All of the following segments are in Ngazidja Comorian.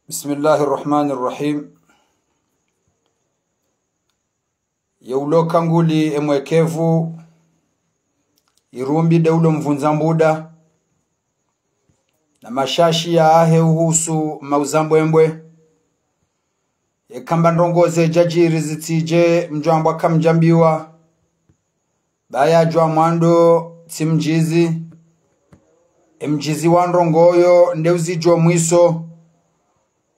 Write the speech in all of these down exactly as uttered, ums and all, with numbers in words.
بسم الله الرحمن الرحيم. Ye ulo kanguli emwekevu, irumbi de ulo mvundza mbuda, na mashashi yahe uhusu mauzambwembwe. Yeka mba ndrongoo zedjadjiri zitsidje mdjwambwa kamdjambiwa, ba yadjwa mwando tsi mdjizi. Emdjizi wa ndrongoo yo nde uzidjo mwiso.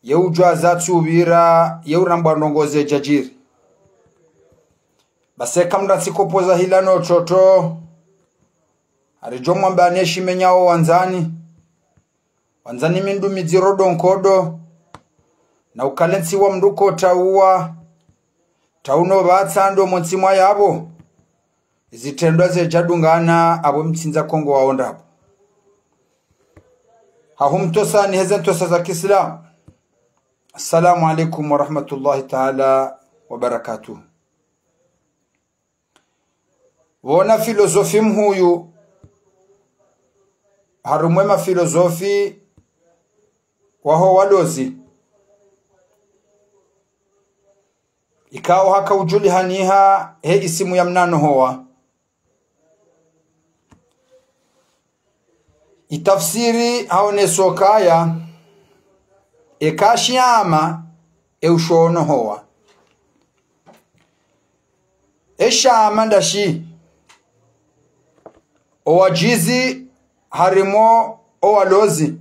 Ye udjwa zatsu upvira, ye urambwa ndrongoo zedjadjiri. Basi eka mndru tsi kopoza hila no tsotso, haridjo mwamba ne shimenyao wandzani. Wandzani mindru midziro do nkodo, na ukale ntsi wa mndru kotauwa, tauno pvatsa ndo montsi mwa yapvo, zitrendwa zedjadungana apvo mtsindza kongo waondrapvo. Hahumtosa ni heze ntosa za kiislamu. Assalamu alaikum warahmatullahi taala wabarakatuh. Pvona filozofi mhuyu, harumwa emafilozofi waho walozi, ikao haka udjulihaniha he isimu ya mnanohowa. Itafsiri haoneso kaya, eka shiama, e ushono howa. E shiama ndashi? Owadjizi harimwa owalozi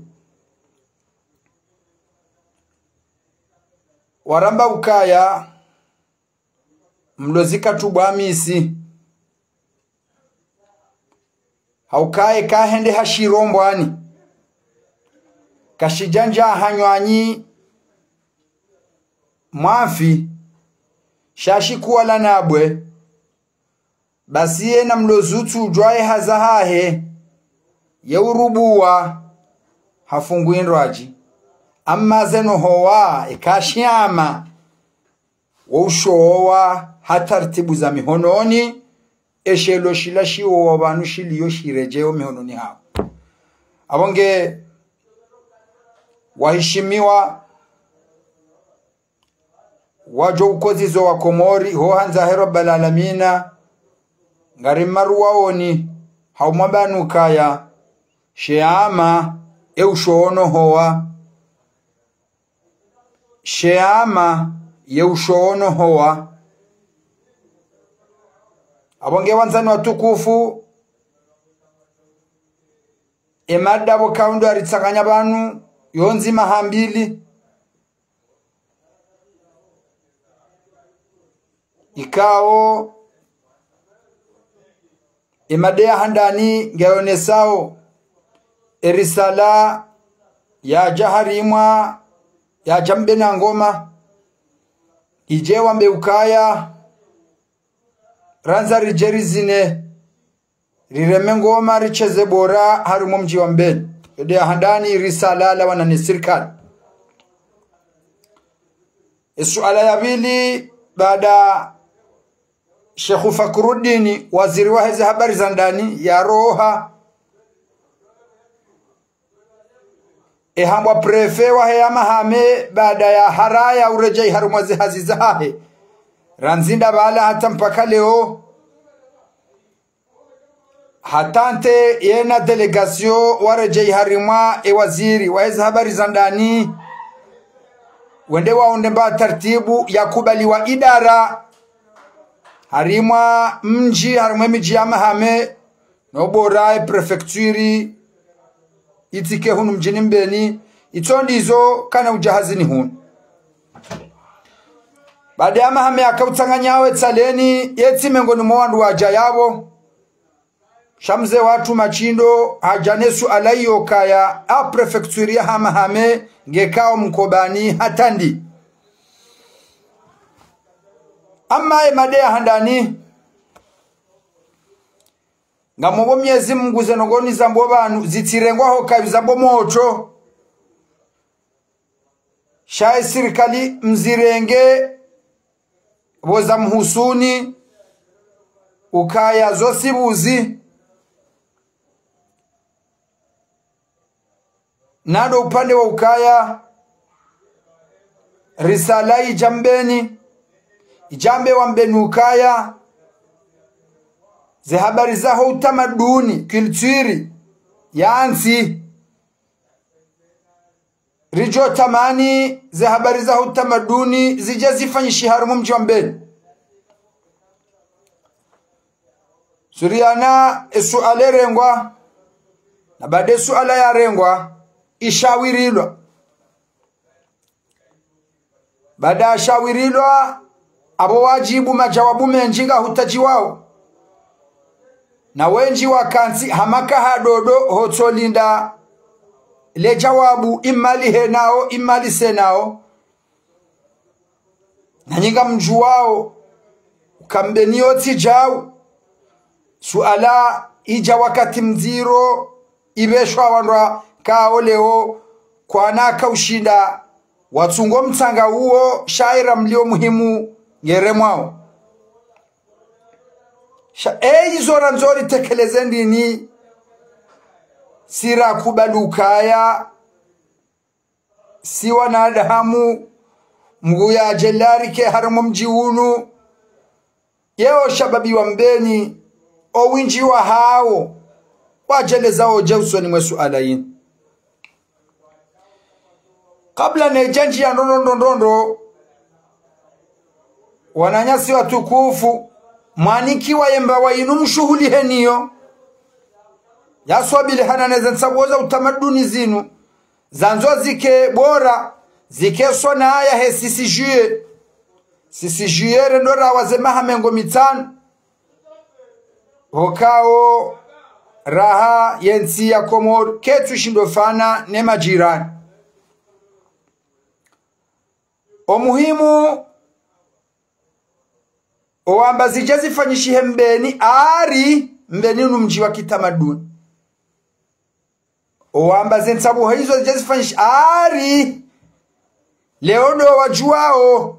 waramba ukaya mlozi katsubwa misi. Hauka eka hende hashiro mbwani, kashidjandja hanywanyi mwafi, sha shikuwa la nabwe, basi ye na mlozi utsudjwa ye haza hahe, ye urubuwa, hafungu indrwadji. Amma zeno howa, eka shiama, wo ushowa ha tartibu za mihononi, eshelo shila shiwowa pvanu shiliyo shiredjeo mihononi hawo. Apvo nge wahishimiwa wadjo ukozizo wa Komori, ho handza he Rabbal Alamina, ngari maruwaoni, haumwamba nukaya, shiama, e ushono howa. Shiama, ye ushono howa. Apvo nge wandzani watukufu, emada pvo kaundru yaritsanganya pvanu, yo ndzima ha mbili. Ikao, emada ya handani ngayonesao, erisala yadja harimwa, yadja mbena ngoma, idje wambe ukaya, randza ridje rizine, rireme ngoma, richeze bora, harimwa mdji wa Mbeni. Yo de ya handani risala lawana ne sirikali. Esuala ya pvili, baada Sheikh Fakhruddin, waziri wa heze habari za ndani, yaroha, ehambwa préfet wahe ya Hamahame, baada ya haraya uredjei harumwa ze hazi zahahe, randzi nda pvala hata mpaka leo. Hata nte yena délégation waredjei harimwa ewaziri wa heze habari za ndani, wende waonde mba tartibu ya kubaliwa idara harimwa mdji, harimwa emidji ya Hamahame, no bora e préfecture itsike hunu mdjini Mbeni, itso ndizo kana udja hazini hunu. Baada ya Hamahame yaka utsanganya we tsaleni, ye tsi mengoni mwa wandru wadja yapvo. Sha mze watru Matshindo hadja ne suala iyo kaya a préfecture ya Hamahame ngekao mkobani hata ndi. Amma emada ya handani, ngamwombo Mnyezi Mungu ze ndrongoo nizambo pvanu, zitsirengwa ho kayu zambo motro. Sha ye sirikali mzirenge pvo zamhusuni, ukaya zo si pvuzi. Na ndo upande wa ukaya, risala idja Mbeni, idjambe wa Mbeni ukaya, ze habari zaho utamaduni, culture, ya ntsi. Ridjo tamani ze habari zaho utamaduni zidje zifanyishihe harumwa omdji wa Mbeni. Suriana esuala erengwa, na baada esuala yarengwa, ishawirilwa. Baada yashawirilwa, apvo wadjibu madjawabu mendji ngahutadjiwao. Na wendji wakantsi hama kahadodo hotsolinda le djawabu, imma lihe nao, imma lise nao. Nanyi ngamdjuwao uka Mbeni yotsi djau. Suala idja wakati mdziro, ipveshwa wandru wakao leo kwana kaushinda watsungo mtsanga uwo, sha ira mlio muhimu ngeremwao. Sha, e izo randzo ritekeleze ndini, si rakubali ukaya si wanadamu, Mngu yadje larike harumwa omdji unu. Yeo shababi wa Mbeni, owindji wahao, wadjeleza odje usoni mwe suala yinu. Kabla nedjandji ya ndrondrondrondro, wananyasi watukufu, mwanikiwa yemba wa inu mshuhuliheniyo, yaswabilihana neze ntsabuo za utamaduni zinu, zandzo zike bora, zike sona yahe sisi juillet. Sisi juillet rendo rawaze maha mengo mitsanu. Hokao raha yentsi ya Komori, ketsu shindo fana ne majirani. Omuhimu, owamba zidje zifanyishihe Mbeni, ari Mbeni unu mdji wa kitamaduni. Owamba ze ntsabuo hizo zidje zifanyishihe, ari leo ndo wadjuwao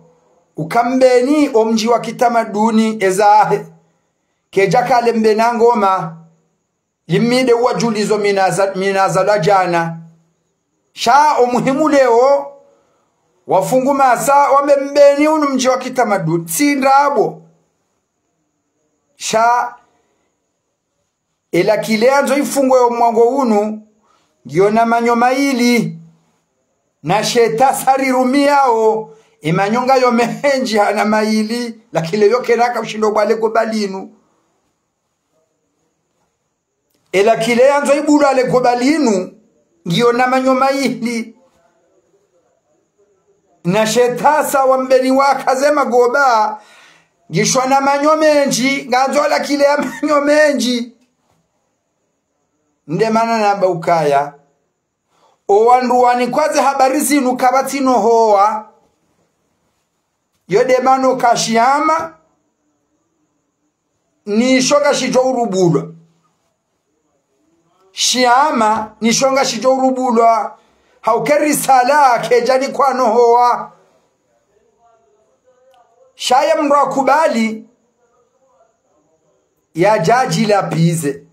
uka Mbeni omdji wa kitamaduni ezahe. Kedja kale Mbeni na ngoma. Limide uwadjulizo mi naza-, mi nazalwa djana. Sha omuhimu leo, wafungu masa wambe Mbeni unu mdji wa kitamaduni. Tsi ndrabo. Sha, ela kile yandzo ifungwe omwango unu, ngiyo na manyo mayili. Na she tasa rirumiao, emanyo ngayo mendji hana mayili, lakile yo kena kaushindo bwale goba linu. Ela kile yandzo ibulwa le goba linu, ngiyo na manyo mayili. Na she tasa wa Mbeni wakaze magoba, ngishwa na manyo mendji, ngandzo la kile ya manyo mendji. Nde mana namba ukaya, owandru wanikwa ze habari zinu kapvatsi no howa. Yo nde mana uka shiama, nisho ngashidjo urubulwa. Shiama, nisho ngashidjo urubulwa. Hauka risala, kedja nikwa no howa. Sha ye mndru akubali, yadje adjilapvize.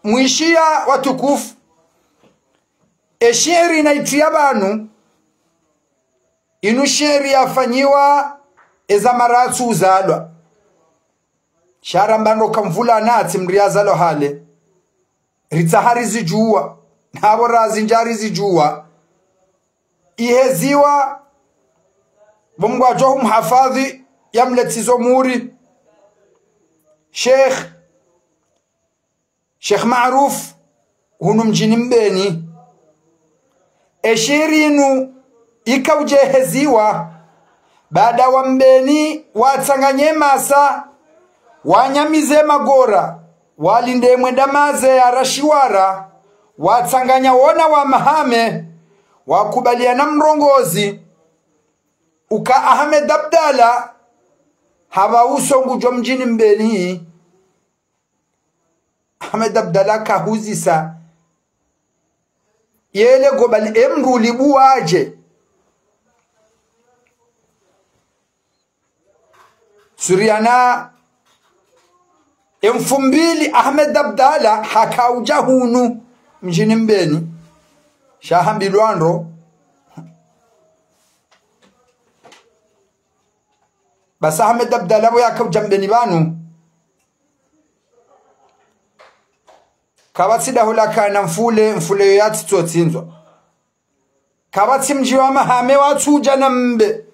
Mwishiya watukufu, eshiri naitria pvanu, inu shiri yafanyiwa eza maratsu uzalwa. Sha ramba ndo ka mvula natsi mndru yazalwa hale. Ritsaha rizidjuwa, napvo razindja rizidjuwa. Iheziwa, pvo Mngu adjo humhafadhi, yamletsizo muri. Sheikh, Sheikh Maruf, hunu mdjini Mbeni. Eshiri inu ika udjeheziwa, baada wa Mbeni watsanganye masa, wanyamize magora, walinde mwenda maze ya rashiwara, watsanganya wona wa mahame, wakubaliana mrongozi, uka Ahmed Abdallah, hapva uso ngudjo mdjini Mbeni. Ahmed Abdallah kahuzisa. Yele goba li emndru libuwaje. Suriana emfumbili Ahmed Abdallah hakaudja hunu mdjini Mbeni. Sha hambilwa ndo Basi Ahmed Abdallah pvo yaka udja Mbeni pvanu, kapvatsi daho lakana mfule, mfule yo yatsitso tsindzwa. Kapvatsi mdji wa Mahame watsudja na mbe.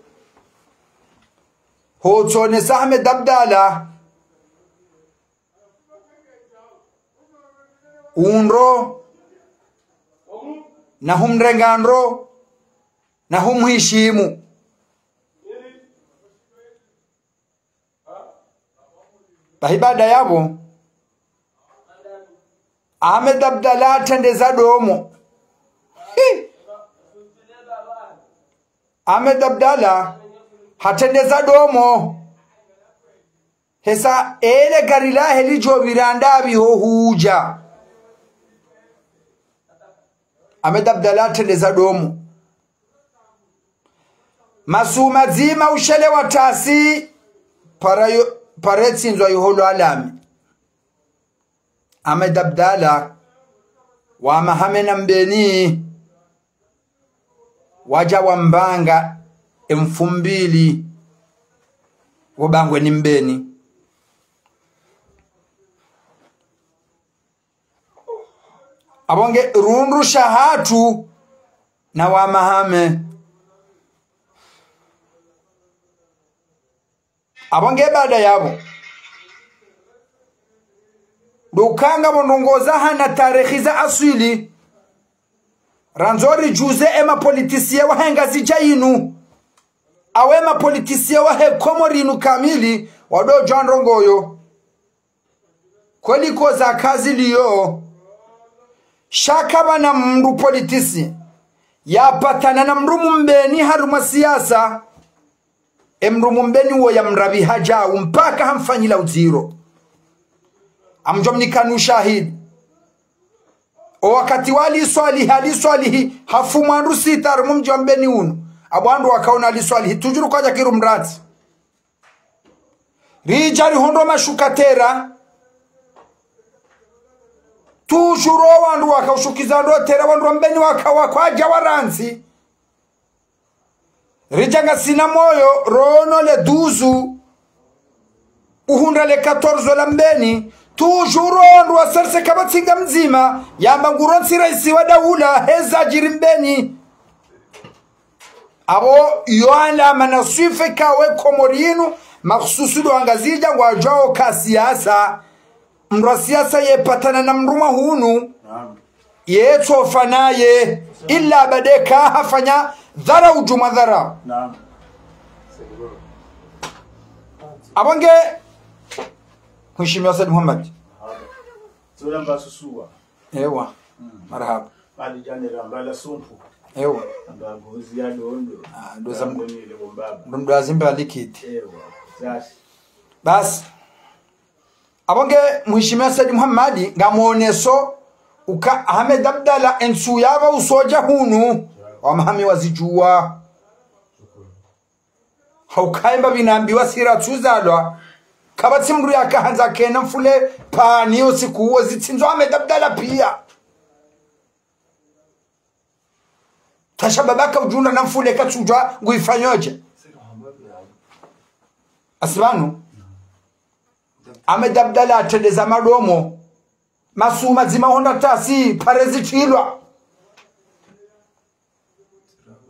Ho tsonesa Ahmed Abdallah undro, na humrenga ndro, na humhishimu. Bahi baada yapvo, Ahmed Abdallah hatrendeza domo. Hi! Ahmed Abdallah hatrendeza domo. Hesa ele gari lahe lidjo pvira ndapvi ho hudja. Ahmed Abdallah hatrendeza domo. Masuku madzima ushele wa tasi, para yo, para tsindzwa yiholo alami. Ahmed Abdallah, wa Mahame na Mbeni, wadja wambanga emfumbili, wo bangwe ni Mbeni. Apvo nge rundru shahatru na wa Mahame. Apvo nge baada yapvo, ndo ukanga pvo ndrongoo za hana tarehi za aswili, randzo ridjuze ema politisie wahe Ngazidja inu, awe ma politisie wahe Komori inu kamili, wadodjwa ndrongoo yo. Kweli ko za kazi liyo. Sha kapvana mndru politisi yapatana na mndru Mbeni harumwa siasa, emndru Mbeni wo yamrapvi hadjau mpaka hamfanyila udziro. Amdjo mnikana ushahidi. O wakati wa Ali Swalihi, Ali Swalihi hafumwa ndru sita harumwa mdji wa Mbeni unu. Apvo wandru wakaona Ali Swalihi, tujuru kwadja kiru mratsi. Ridja rihundru mashuka tera. Tujuru wandru wakaushukiza ndro tera, wandru wa Mbeni waka, wakwadja warantsi. Ridja ngasina moyo, rono le douze, uhundra le quatorze la Mbeni. Tujuru wandru wa serse kapvatsi nga mdzima yamba ngurontsi raisi wa daula heza djiri Mbeni. Apvo yo alama na swifa ikawo e Komori inu, mahususu ndo Wangazidja ngwadjuwao ka siasa. Mndru wa siasa yepatana na mndru mwa hunu, naam, yetsofa naye, ila baada eka hafanya dharau dju mwa dharau. Naam. Apvo nge, Mheshimiwa Said Muhammad. Tsola mbasusuwa. Ewa. Mm. Marahaba. Badi djane ramba la sumpu. Ewa. Amba ngozi ya dondo. Ah, ndo za m-, dondo ile bombaba. Ndo ndo azimba likiti. Ewa. Sasi. Basi. Apvo nge Mheshimiwa Said Muhammad, ngamoneso uka Ahmed Abdallah entsu yapva usodja hunu, wa Mahame wazidjuwa. Hauka emba pvinambiwa sira tsuzalwa, kapvatsi mndru yakahandza kena mfule pvani yo siku wo zitsindzwa Ahmed Abdallah piya. Tasha babaka udjundra na mfule katsudjuwa nguifanyodje. Asi pvanu, Ahmed Abdallah hatrendeza madomo. Masuku madzima uhundra tasi, pare zitrilwa.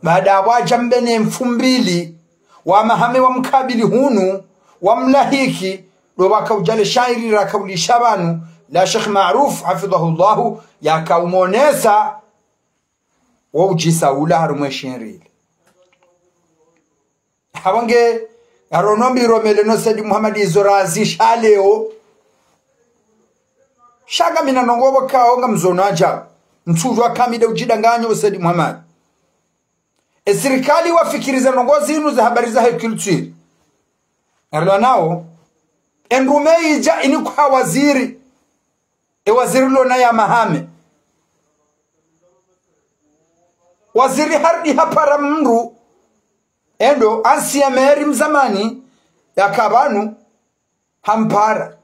Baada wadja Mbeni mfumbili, wa Mahame wamkabili hunu, wamlahiki, ndo wakaudja le shairi rakaulisha pvanu, la Sheikh Maruf, hafidhahullahu, yakaumonesa, wo udjisa ula harumwa e shairi ile. Apvo nge, ngarono mbi romele no Said Muhammad izo razisha leo. Sha ngamina ndrongoo pvo kao ngamzono adja. Ntsudjuwa kamida udjidanganyo Said Muhammad. E sirikali wafikiriza ndrongoo zinu za habari za he culture. Ngarilo nao, endrume idja inikwa waziri. E waziri lona ya Mahame. Waziri harudi hapara mndru, endo ancien maire mzamani, yaka pvanu, hampara.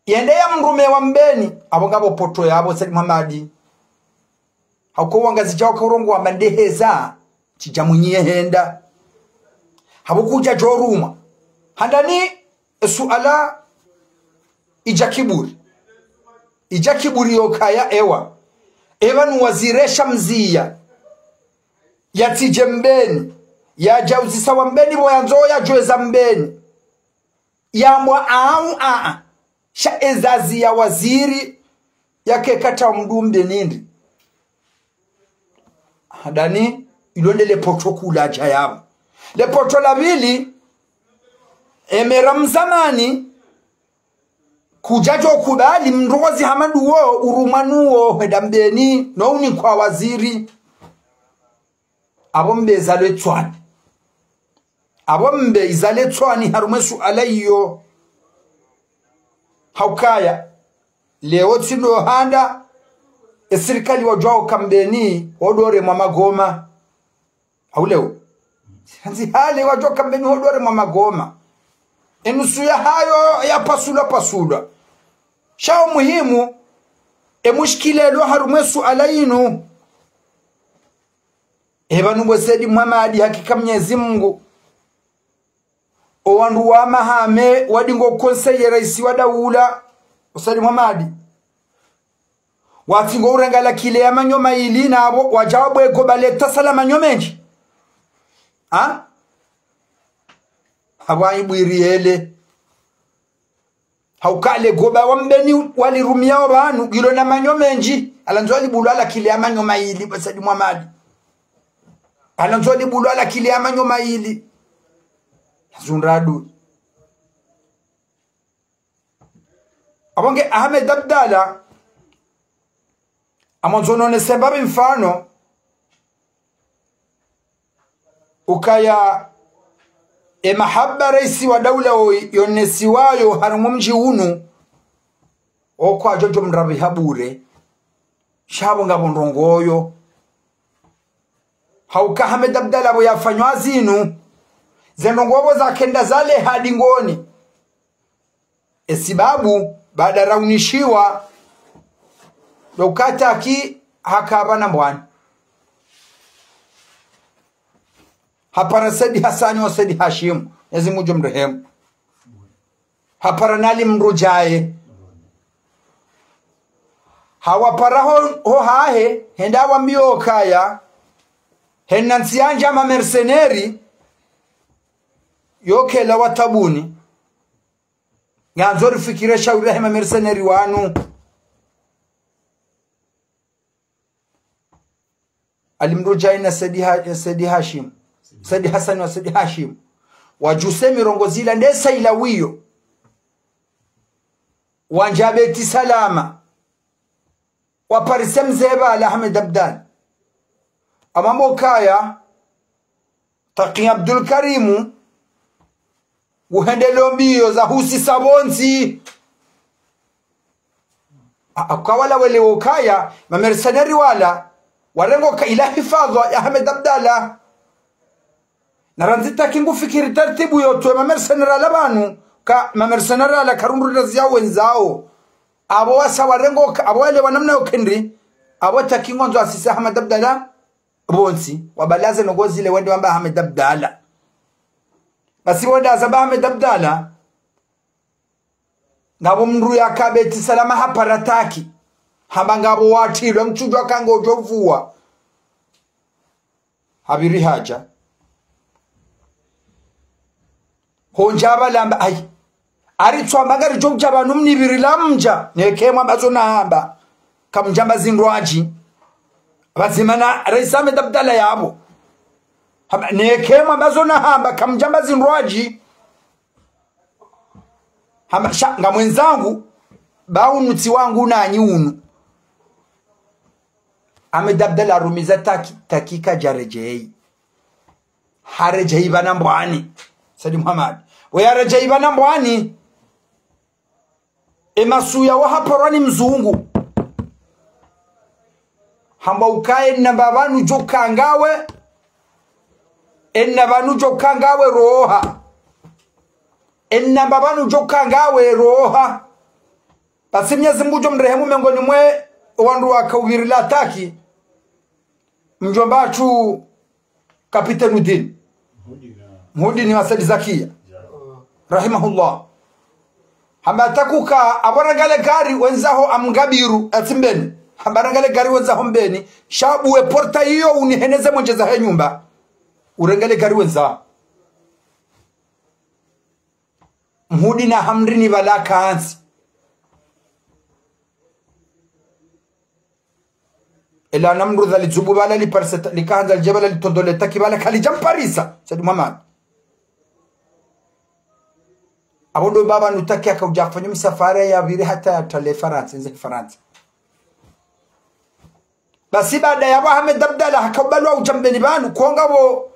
Yende yamrume wa Mbeni, apvo ngapvo poto yapvo Said Muhammad. Hauka Wangazidja wakaurongowa wamba ndeheza, tsidja mwinyi yehenda. Hapvo kudja djorumwa. Handani, esuala idja kiburi. Idja kiburi yokaya ewa. Epvanu waziri sha mziya. Yatsidje Mbeni. Yadja uzisa wa Mbeni pvo yandzo yadjweza Mbeni. Yambwa au aa. Sha ezazi ya waziri yake kata mdru Mbeni ndri. Handani, ilo nde le poto kuu ladja yapvo. Le poto la pvili, emera mzamani, kudjadjo kubali mndru wozi hama nduwo, urumwa nuwo, hwenda Mbeni, no unikwa waziri. Apvo mbe izalwe tswani. Apvo mbe izalwe tswani harumwa esuala iyo. Haukaya. Leo tsi ndo handa, esirikali wadjuwa uka Mbeni, hodore mwa magoma. Au leo. Handzi hale wadjuwa uka Mbeni hodore mwa magoma. Enusu yahayo yapasulwa pasulwa. Sha o muhimu, emushkila ilo harumwa esuala inu. Epvanu bo Said Mohamed, hakika Mnyezi Mungu. O wandru wa mahame wadingo conseiller raisi wa daula, o Said Mohamed. Watsingo urenga la kile ya manyo mayili na apvo wadja wabwe goba le tasa la manyo mendji. Ha? Apvo aibwiri ele. Hauka le goba wa Mbeni walirumia opvanu, ngilo na manyo mendji, alandzo alibulwa la kile ya manyo mayili, bo Said Mohamed. Alandzo alibulwa la kile ya manyo mayili. Zundradu. Apvo nge Ahmed Abdallah, amwandzo nonese mbapvi mfano, ukaya emahaba raisi wa daula oyi yonesiwayo harumwa mdji unu, okwadjodjo mrapvi ha bure, sha pvo ngapvo ndrongoo yo. Hauka Ahmed Abdallah pvo yafanywa zinu, ze ndrongoo pvo zakenda zale hadingoni. Esibabu, baada raunishiwa, ndo uka Taki haka pvanu Mbwani. Hapara Said Hassani wa Said Hashim, Mnyezi Mungu yamrehemu. Hapara na Ali Mrudjaye. Hawapara ho, ho hahe, henda wambiyo kaya, hena ntsi yandja mamerceneri, yokela watabuni. Ngandzo rifikire shawiri yahe mamerceneri wanu. Ali Mrudjaye na Said Ha-, Said Hashim. Said Hassani wa Said Hashim. Wadjuse mirongo zila ndesa ila wiyo. Wandja Beti Salama. Waparise mze pvala Ahmed Abdallah. Amambo kaya, Taki Abdul Karimu, uhendelo mbiyo za husisa pvontsi. A-, a-, kawala wele wokaya, mamerceneri wala, warengo ka ila hifadhwa ya Ahmed Abdallah. Na randzi Taki ngufikiri tartibu yotwe mamerceneri ala pvanu, ka mamerceneri ala karundru razi ya wenzao. Apvo wasa warengo ka, apvo wale wanamna yokendri, apvo Taki ngwandzo asise Ahmed Abdallah, pvontsi, wabalaze ndrongoo zile wende wamba Ahmed Abdallah. Basi wende wazamba Ahmed Abdallah, ngapvo mndru yaka Beti Salama hapara Taki. Hamba ngapvo watrilwa mtsudjwa kangodjo pvuwa. Hapviri hadja. Hondja pvala amba, ai. Ari tswamba ngaridjo udja pvanu mnipviri la mdja. Neke mwamba zo nahamba. Kamdjamba zindrwadji. Pvadzima na raisi Ahmed Abdallah yapvo. Hamba, neke mwamba zo nahamba, kamdjamba zindrwadji. Hamba, sha, nga mwenzangu, ba unu tsi wangu nanyi unu. Ahmed Abdallah harumiza Taki, Taki kadjaredjeyi. Haredjeyi pvanu Mbwani. Said Mohamed. We haredjeyi pvanu Mbwani. Emasuya wahaparwa ni mzungu. Hamba ukaye namba pvanu djo kangawe. Ena pvanu djo kangawe roha. Ena pvanu djo kangawe roha. Basi Mnyezi Mungu djo mrehemu mengoni mwe wandru waka upviri la Taki. Mdjomba hatru Kapiteni Udini. Mhudini wa Said Zakia. rahimahullah. Hamba takuka, apvo rengele gari wendzaho Mgabiru, ati Mbeni. Hamba rengele gari wendzaho Mbeni. Sha buwe porta iyo uniheneze mwendjeza he nyumba. Urengele gari wendzaho. Mhudi na Hamri ni pvala kantsi. Ela Namrudha lidzubu pvala liparisa ta-, likahandza lidje pvala litondole taki pvala kalidjamparisa. Said Muhammad. Apvo ndo baba nutaki akaudja afanye misafara ya pvili hata ya tale Farantsa, nze Farantsa. Basi baada ya pvo Ahmed Abdallah hakaubaliwa udja Mbeni pvanu, konga pvo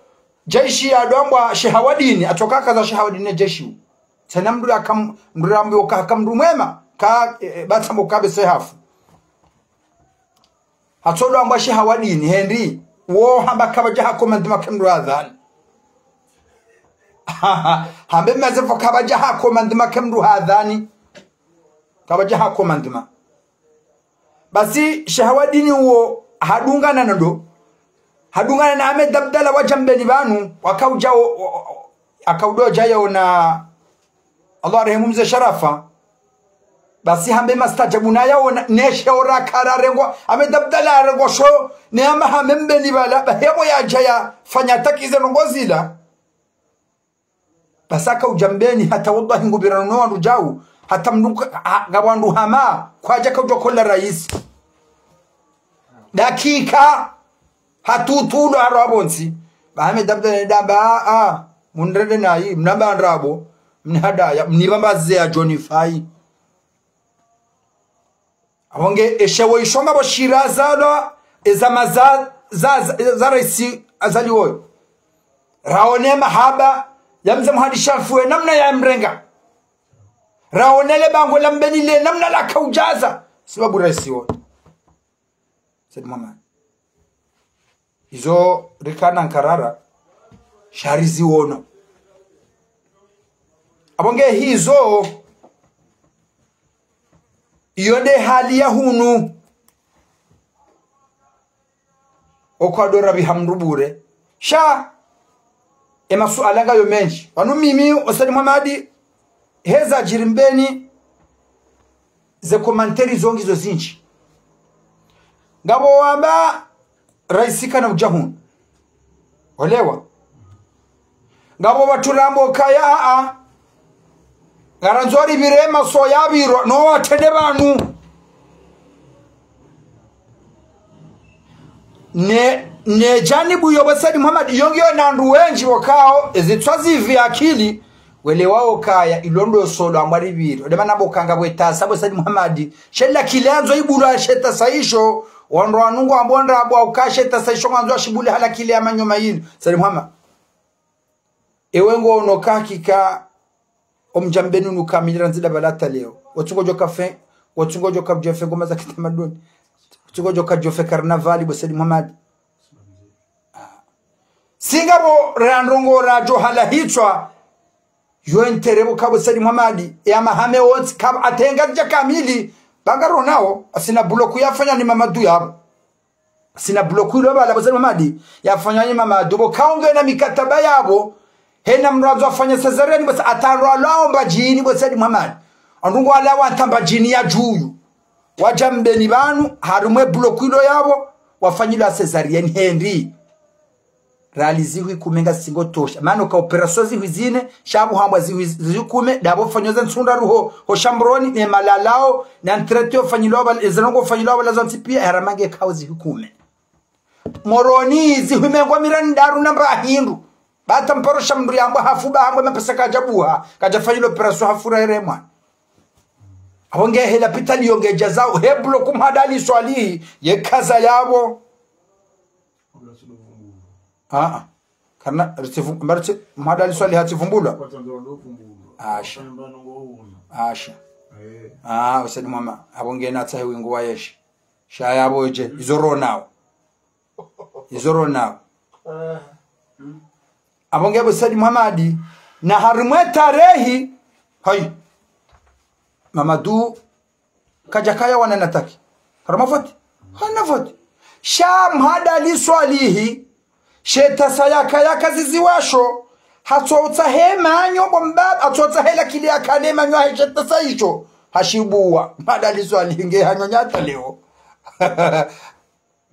jeshi ya dwambwa Shehawadini, atoka kaza Shehawadini ne jeshi. Tsena mndru akam-, mndru rambi oka haka mndru mwema, ka, e, e, batsa mboka be sehafu. Hatsodo ambwa Shehawadini, hendi, wo hamba kapvadja ha commandement ke mndru hadhani. Hambe maze pvo kapvadja ha commandement ke mndru hadhani. Kapvadja ha commandement. Basi Shehawadini uwo hadungana na ndo. Hadungana na Ahmed Abdallah wadja Mbeni pvanu, wakaudja o, o, o, akaudodja yaona Allah arehemu mze Sharafa. Basi hambe mastajabu na yaona, ne shewo rakara rengwa, Ahmed Abdallah arengwa sho, ne hamba hambe Mbeni pvala, ba hepvo yadja yafanya taki ze ndrongo zila. Basi akaudja Mbeni, hata wallahi ngupvirano no wandru djau, hata mndru ka-, ha-, nga wandru hama, kwadja kaudja kola raisi. Dakika, hatutulo haro apvo ntsi. Ba Ahmed Abdallah nde hamba, a, a, munrende nayi, mnamba ndrabo, mnihadaya, mnipvambaze ya John Fai. Apvo nge eshewo isho ngapvo shira zalwa, ezama za, za, za, za raisi Azali woyo. Raone mahaba ya mze Muhadi Shamfu we namna ya mrenga. Raone le bangwe la Mbeni le namna lakaudjaza. Sibabu raisi woyo. Said Muhammad. Izo rikana nkarara, sha riziwono. Apvo nge hizo, iyo nde hali ya hunu. Okwadora pviha mndru bure. Sha, e masuala ngayo mendji. Pvanu mimi, o Said Muhammad, heza djiri Mbeni, ze commentaires zo ngizo zindji. Ngapvo wamba raisi kana udja hunu. Olewa. Ngapvo watsu ramba ukaya a, a. Ngarandzo ripvire maso yapvirwa, no watrende pvanu. Ne, ne janibu yo bo Said Muhammad, yo ngiyo na wandru wendji wakao, ezitswa zipvi akili, welewa ukaya, ilo ndo solo ambwa ripvire. Ode mana bo kanga bwe tasa bo Said Muhammad, she lakile yandzo ibulwa she tasa isho, wandru wanu ngwambo ndrabo uka she tasa isho ngwandzo ashibule ha lakile ya manyo mayili. Said Muhammad. Ewe ngo ono hakika, omdja Mbeni unu kamili randzi nda pvala hata leo. Watsungo djo kafe, watsungo djo kabdje fe ngoma za kitamaduni. Watsungo djo kadjo fe karnavali, bo Said Muhammad. Ah. Singapvo ra ndrongo radjo hala hitswa, yo entere bo ka bo Said Muhammad, ya mahame wontsi ka atenga dja kamili, banga ronao, asina bloku yafanya ni Mamadu yapvo. Asina bloku ilo pvala bo Said Muhammad, yafanya ni Mamadu, bo kaonge na mikataba yapvo, hena mndru adzo afanya césarienne, bo sa atandro alao Mbadjini, bo Said Muhammad. Andungu ala wanta Mbadjini ya djuyu. Wadja Mbeni pvanu, harumwa e bloku ilo yapvo, wafanyilwa césarienne hendi. Rali zihwi kume ngazitsingo tosha. Mana uka opération zihwi zine, sha pvo hambwa zihwi, zihwi kume, ndapvo fanywa za ntsunda ruho, ho Shamroni, ne malalao, na ntrete yo fanyilwa pvala, ezanongo fanyilwa pvala zontsi pia, yaramange kao zihwi kume. Moroni, zihwi mengo miraru na mba hindru. Bata mparo sha mndru yambwa hafu ba hambwa mapesa kadja buha, kadja fanyilwa opération hafu ra here mwana. Apvo nge he lapitali yo nge djazao, he bloku Mhadali Swalihi, ye kaza yapvo. Ah, ah. Kana, ritsi vu-, mba ritsi, Mhadali Swalihi hatsi vumbulwa. Asha. Asha. Ah, bo Said Muhammad, apvo nge na tsahe wingu wa yeshi. Sha yapvo dje, izo ronao. Izo ronao. Apvo nge bo Said Muhammad, na harumwa e tarehi, hayi. Mamadu, kadja kaya wana nataki. Harumwa voti. Hana voti. Sha Mhadali Swalihi, she tasa yaka yaka zizi washo, Hatsotsaha emanyo bo mbaba, hatsotsaha ela kile yakane emanyo aheshe tasa isho. Hashibuwa. Madali swali nge hanyo nyata leo.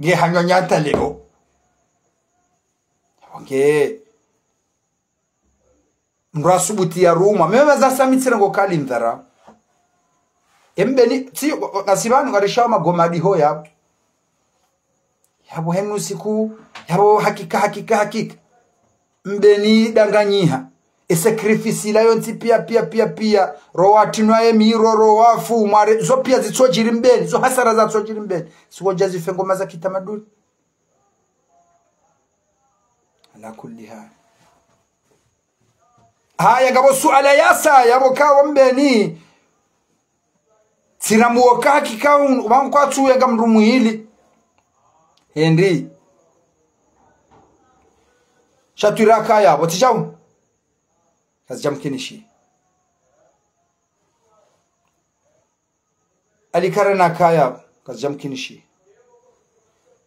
Nge hanyo nyata leo. Nge. Mndru asubuti ya rumwa. Mimi za sami tsire ngo kali ndhara. Embeni, tsi, ngasi pvanu ngarishawo magoma diho yapvo. Yapvo henu siku, yapvo hakika, hakika, hakika. Mbeni danganyiha. E sacrifice la yontsi pia, pia, pia, pia. Ro watinwa emiro, ro wafu, mware, zo pia zitsodjiri mbeni, zo hasara zatsodjiri mbeni. Siku dja zife ngoma za kitamaduni. Ala kulli hal. Haya, ngapvo suala yasa, yapvo kawo mbeni. Tsiramuwo ka hakika unu, pvangu kwatsu wenga mndru mwili. Hendi. Sha twira kaya, pvo tsi shawu. Kazidja mkinishi. Alikara na kaya, kazidja mkinishi.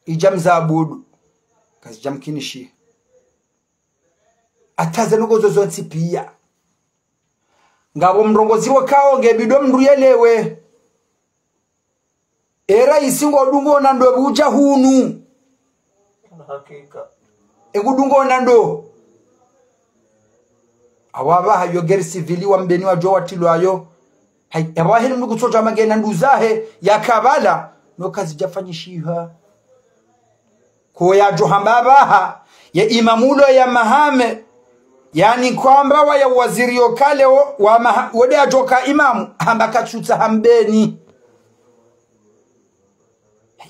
Idja mza abudu, kazidja mkinishi. Hata ze ndrongo zo zontsi pia. Ngapvo mrongozi wo kawo nge bidi mndru yelewe. Era isi ngo dungo na ndo pvudja hunu. Hakika. Engu dungo na ndo. Awa pvaha yo guerre civile wa mbeni wadjo watilwa yo. Hayi, apvaha heli mndru kutsodja mange na nduzahe ya kabala. No kazidja fanyishiha. Ko yadjo hamba pvaha, ye imamu ulo ya Mahame, yaani kwamba wa ya waziri yo kale wo, wa Maha-, wode yadjo ka imamu, hamba katsutsaha mbeni.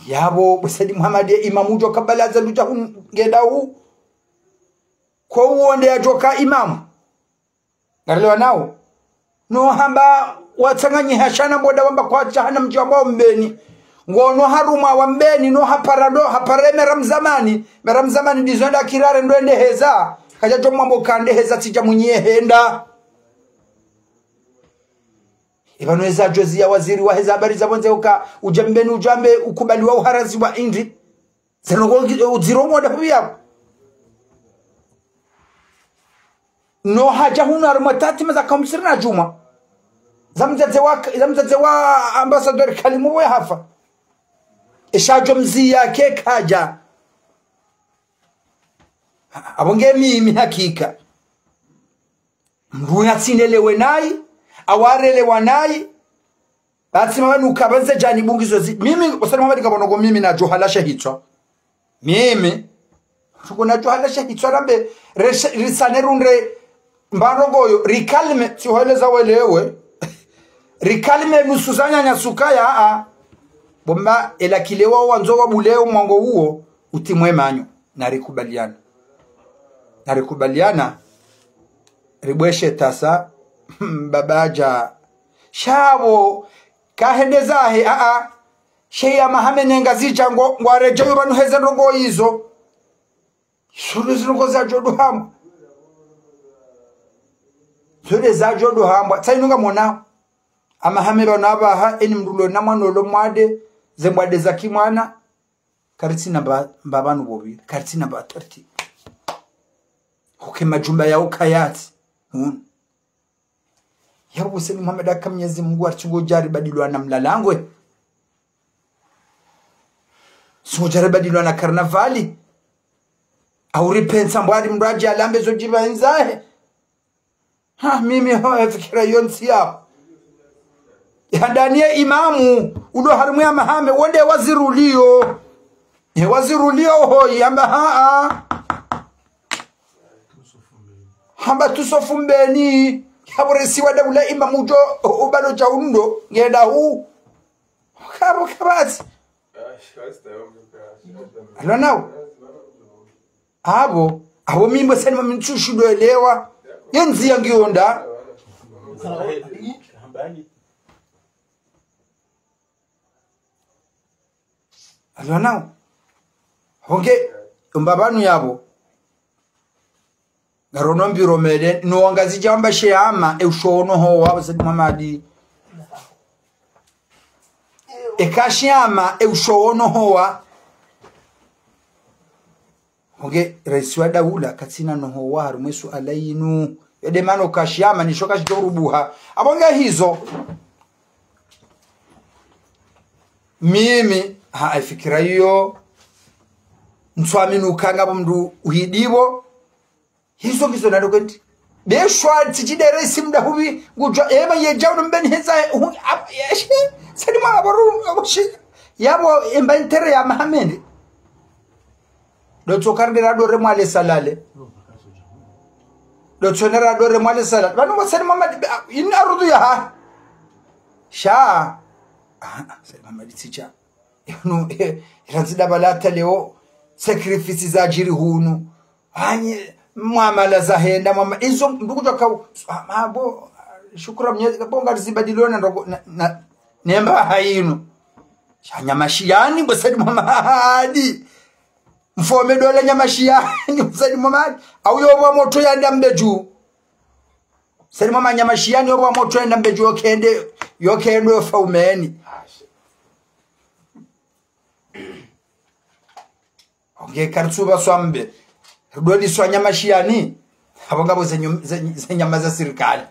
Yapvo, bo Saidi Muhammad ye imamu udjo kabalaza ludja hu nge dawu. Ko uwo nde yadjo ka imamu. Ngarelewa nawo. No hamba watsanganyiha shana mboda wamba kwatsaha na mdji wamba wa mbeni. Ngono harumwa wa mbeni, no hapara ndo, hapara emera mzamani. Mera mzamani ndizo enda kirare ndo ende heza. Kadja djo mwambo ka nde heza tsidja mwinyi ye henda. Ipvanu eza djozi ya waziri wa heza habari za pvondze uka, udja mbeni udjambe ukubali wa uharazi wa indri. Zeno ngo ngi-, udziro mwoda huya. No hadja hunu harumwa tatima za kamsiri na djumwa. Za mdzadze wa, za mdzadze wa ambassadeur Kalimu we hafa. Esha djo mzi yake kadja. Apvo nge mimi hakika. Mndru ya tsinelewe nayi, awarelewa nayi, batsi mama nuka banze djani bungizo zi. Mimi, bo Saidi Muhammad ngapvo ndrongo mimi nadjo halasha hitswa. Mimi. Tuko nadjo halasha hitswa rambe, reshe-, risane rundre, mba ndrongo yo, rikalime, tsi hoeleza welewe. Rikalime nusu za nyanya sukaya, a. Bo mba, ela kilewa wandzo wa buleo mwango uwo, utimwe manyo. Narikubaliana. Narikubaliana. Ribweshe tasa. Mbaba dja. Shapvo. Kahende zahe. A, a. She ya Mahame ne Ngazidja ngo, ngwaredjeyo pvanu heze ndrongo izo. Sulu zindrongo zadjo duhambwa. Sulu zadjo duhambwa. Tsa inu ngamonao. A Mahame pvanu apvaha, eni mndru ulo na mwana ulo mwade, ze mbwade za kimwana. Karitsina mba, mba pvanu pvopvira. Karitsina mba autorité. Huke madjumba ya ukayati. Hunu. Yapvo bo Saidi Muhammad aka Mnyezi Mungu aritsungo djari badilwa na mlalangwe. Tsungo djari badilwa na karnavali. Au ripensa mbwari mndru adje alambe zo djiba enzahe. Ha, mimi ho, e fikira yontsi yapvo. Handani ye imamu, ulo harumwa ya Mahame, wonde waziri uliyo. E waziri uliyo hoyi, hamba ha, a. Hamba tusofu mbeni. Yapvo resi wa daula imamu djo, ubalo dja undo, ngeda hu. Kapvo kapvatsi. Alona wo. Apvo, apvo mimi bo Saidi Muhammad ntsushindo elewa. Ye ndziya ngiyo nda. Alona wo. Honge, umba pvanu yapvo. Ngarono mbiro mele, no Wangazidja wamba she ama, e ushono howa, bo Saidi Muhammad. Eka she ama, e ushono howa. Onge raisi wa daula katsina noho wa harumwa e suala yinu. Yo de mana uka shama nisho kashidjo rubuha. Apvo nge hizo. Mimi, ha, e fikira iyo. Ntswamini uka ngapvo mndru uhidi pvo. Hizo ngizo nado kwendi. Be shwa tsidji de raisi mdahupvi. Ngudjwa, ema yedjao no Mbeni hendza, hu, ap-, yeshe. Said Mohamed apvo ru, apvo shi. Yapvo emba intérêt ya Mahamende. Dotso karindira dore mwale salale. Dotso nera dore mwale salale. Pvanu bo Said Mohamed, be, a, ini arudhu ya ha. Sha. Ah, ah, Said Mohamed tsicha. Inu, eh, iranzi da balata leo, sacrifice zadjiri hunu. Anye, mwamala zahenda, mwama, izo, ndugu dwa kau, ah, ah, bo, shukura Mwenyezi, bo ngari zibadilona, ndogo, na, na, nemba hayinu. Sha Nyamashiyani, bo Said Mohamed. Mfaume dola Nyamashiyani, bo Said Mohamed. Au yo pvwa motro yanda Mbedju. Said Mohamed Nyamashiyani yo pvwa motro yanda Mbedju yo kende, yo kende yo faumeni. Onge karitsu pvaswa mbe. Ridoli swa Nyamashiyani. Apvo ngapvo ze nyum-, ze, ze nyama za sirikali.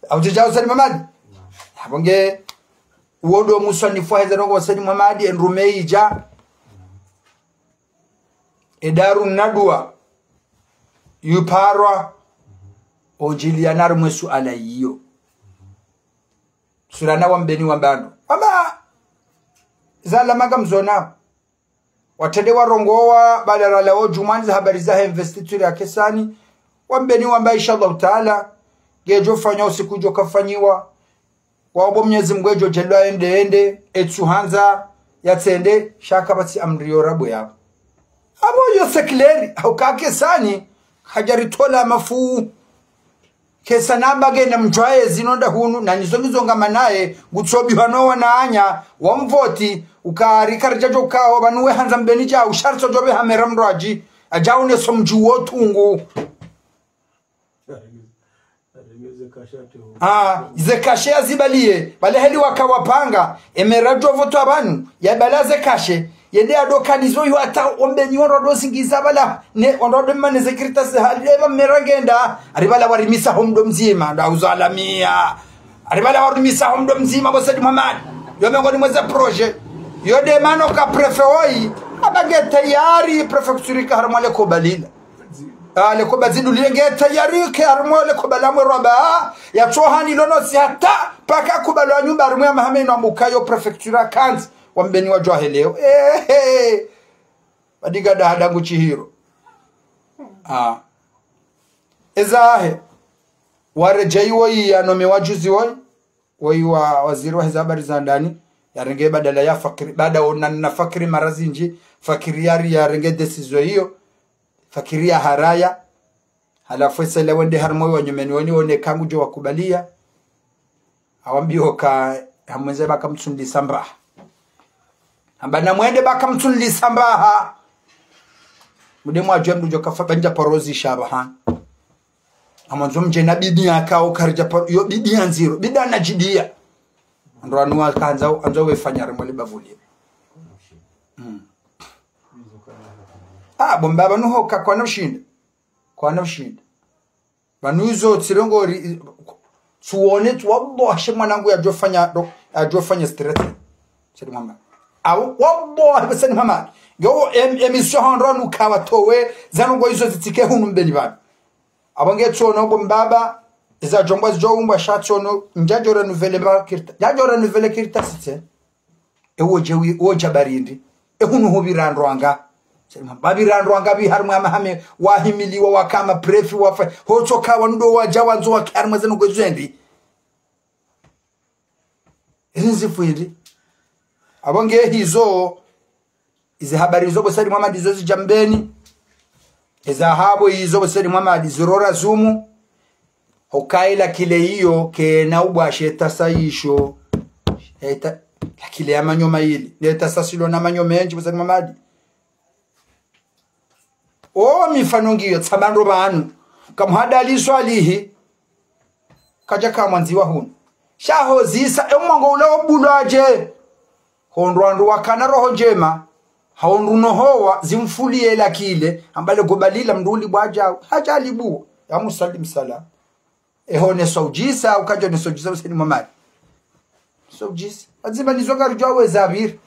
Au tsidjao Said Mohamed. Apvo nge uwo ndo muswa nifwa heza nongo Said Mohamed, endrume idja. Edaru nadua. Yuparwa. Ondjili ya naru mwe suala iyo. Surana wa Mbeni wa Mbandu. Wamba, zala maga mzona. Watrende warongowa, balarala wo djumwani za habari za investiture ya Kesani. Wa Mbeni wamba, inshallah taala, ngedjo fanywa usiku djo kafanyiwa. Wa obo Mwenyezi Mungu edjo djelwa ende ende, etsu handza, yatsende, sha kapvatsi amri yo rabo yapvo. Apvo yo sekleri, hauka Kesani, hadja ritola mafuu. Kesa namba ngena mdjwaye zinu nda hunu, na nizo ngizo ngama naye, ngutsobi hano wananya, wamvoti, uka rika ridjadjo kao, pvanu we handza Mbeni djau, sha ritso djo be hamera mndru adji, adjau neso mdji wo tungu. Ah, ze kashe ya zibaliye, bale heli waka wapanga, emera djo votwa pvanu, ya bala ze kashe, yende ya doka nizo yo hata ombeni wandru wado zingiza bala, ne, wandru wado mane ze kartasi hali, eba mera ngenda, ari bala warimisa ho mdo mdzima, nda uzalamia. Ari bala warimisa ho mdo mdzima, bo Said Mohamed. Yo mengoni mwa ze projet. Yo de mana uka préfet woyi, aba nge tayari préfecture ka harumwa le koba lila. Ah, le koba zidu lile nge tayari ke harumwa le koba la mwe rwaba. Ya tsohani lono si hata, paka koba lwa nyumba harumwa ya Mahamende wa mbuka yo préfecture kandzi, wa Mbeni wadjwa heleo. Eh, eh. Badiga da hadangu chihiro. Ah. Ezahe. Waredjei woyi ya nome wa juzi woyi. Woyi wa waziri wa heza habari za ndani. Yarenge badala ya Fakiri. Baada ona na Fakiri mara zindji. Fakiri yari yarenge décision iyo. Fakiri ya haraya. Halafu esele wende harumwa wa nyumeni woni wone kangu djo wakubalia. Awambiyo ka, hamwendze baka mtsunilisa mbaha. Hamba namwende baka mtsunilisa mbaha. Mude mwadjwe mndru djo kafa bandja parozi shaba ha. Amwandzo mdje na bibi yaka ukaridja paro, yo bibi ya ndziro, bibi anadjidia. Ndo anu wakanza, andzo wefanya harumwa le bavu lile. Mm. Ah, bo mbaba nuho ka kwana ushinda. Kwana ushinda. Pvanu izo tsirongo ri, tsuone, tsu, wallahi, she mwanangu yadjofanya, do, yadjofanya stress. Said Mohamed. Awu, wallahi, Said Mohamed. Yo, em, émission handro anu kawa towe, zanongo izo zitsike hunu Mbeni pvanu. Apvo nge tsono bo mbaba, iza djombo zidjo umbwa sha tsono, ndjadjo renouveler ba karta, ndjadjo renouveler karta sitse. Ewo dje wi, wo dja barindi. Ehunu ho pvirandrwanga. Pvapvirandrwanga pvi harumwa ya Mahamende, wahimiliwa wakama préfet wafa. Hotsoka wandru wadja wandzo wake harumwa zeno kwezendi. Izi nzifu indi. Apvo nge hizo, izi habari izo bo Said Mohamed izo zidja Mbeni. Eza hapvo izo bo Said Mohamed zirora zumu. Hokaila kile iyo kena ubwashe tasa isho. Eta, la kile ya manyo mayili. Ne tasa silo na manyo mendji bo Said Mohamed. O mifano ngiyo tsamba ndo pvanu. Kamuhadali Swalihi. Kadja kamwandziwa hunu. Sha hozisa, e mwango ula obulwa dje. Hondro wandru wakana roho ndjema. Haondru no howa, zimfuliye la kile, amba le goba lila mndru uli bwa djau, hadja alibuwa, ya musalimu salam. Eho ne swaudjisa, ukadjo ne swaudjisa, useni mwamari. Swaudjisa. Adzima nizo ngaridjo weza pviri.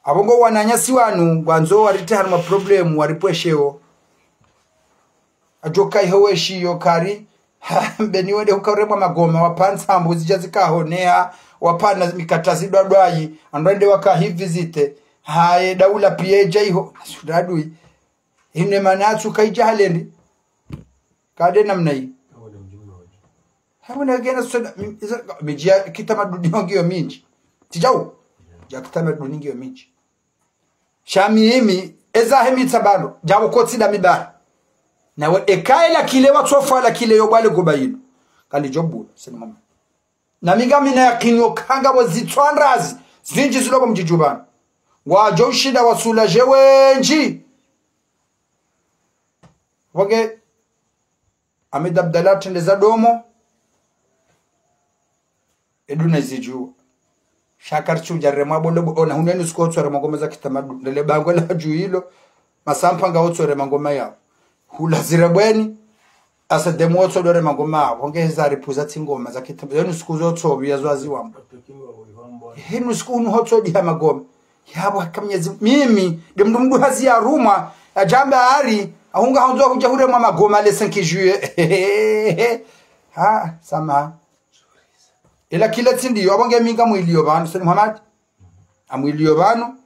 Apvo ngo wananyasi wanu, ngwandzo warite harumwa problemu, waripvwesheo. Adjoka iho weshiyo kari, ha, mbeni wende hukaremwa magoma, wapvantsa mbuzi dja zikahoneha, wapvana mikatazi dwadwayi, andwende waka hi visite, haye daula piya idja iho, sudadui. Hine mana atsu kaidja halendi. Kade namna yi. Hawe na gena sona, mi-, iza, midji ya kitamaduni ngiyo mindji. Tsidjau? Ya kitamaduni ngiyo mindji. Sha mimi, eza hemi tsabano, djabo kotsi da mibara. Nawe eka ela kile watsofa la kile yo bwale goba yinu. Kalidjo bula, seni mama. Na mi ngamina yakini yo kanga bo zitswa ndrazi, zindji zilo bo mdjidju pvanu. Ngwadjo ushinda wasula dje wendji. Wage, Ahmed Abdallah trende za domo. Eduna zidju. Sha karitsu djaremwa bolo bo, ona hunu enu siku otsoremwa ngoma za kitamaduni. Ndele bango la dju ilo. Masampa nga otsoremwa ngoma yao. Hula zire bweni. Asa demu otso dore magoma. Wonge heza ripuza tsi ngoma za kitamaduni. Enu siku zo tso biya zo azi wamba. Henu siku unu hotso diha magoma. Yabo haka mnyezi. Mimi, de mndru mndru hazi ya rumwa. Adjamba hari. Ahunga handzo hudja huremwa magoma le cinq juillet. Ha, sama. Ela kila tsi ndiyo, apvo nge mi ngamwiliyo pvanu, seni Muhammad. Amwiliyo pvanu,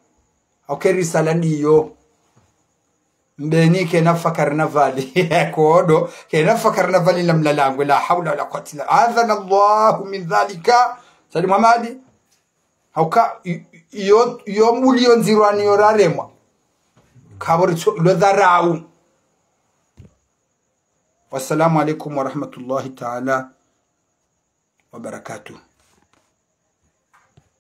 au ke risala ndiyo. Mbeni kena fa karnavali. Kodo, kena fa karnavali la mlalangwe, la hawla wala quwwata illa. Adhana Allahu min dhalika. Seni Muhammad. Hauka, i-, i-, yo, yo mbuli yo ndzirwani yo raremwa. Kabori tso, lo dharau. Wassalamu alaikum warahmatullahi ta'ala wabarakatuh.